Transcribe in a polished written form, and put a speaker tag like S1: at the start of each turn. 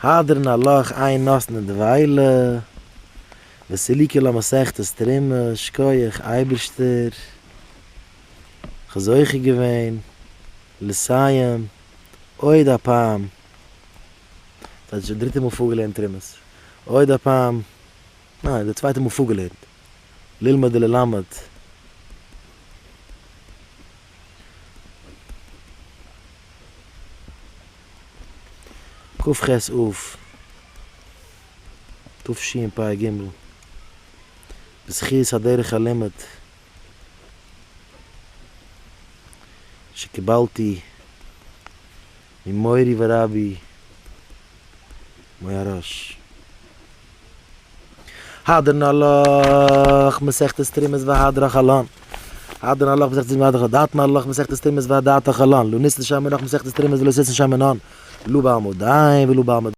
S1: הדרן עלך אין נותנין דבילה, וסליקא לה מסכת תרומה, שקויעך אייבערשטער, כ'האב זוכה געווען לסיים עוד הפעם, ס'הייסט שוין דריטע מאל פארגעלערנט תרומות, עוד הפעם, ניין די צווייטע מאל פארגעלערנט, ללמוד וללמד. כ"ח אב תשפ"ג בזכות הדרך הלימוד שקיבלתי ממורי ורבי מוהרא"ש. הדרן עלך מסכת תרומות והדרך עלן. הדרן עלך מסכת תרומות והדרך דתן עלך מסכת תרומות והדעתך עלן. לא ניסן שם מנך מסכת תרומות ולא סיסן שם מנן. לא בעלמא דין ולא בעלמא.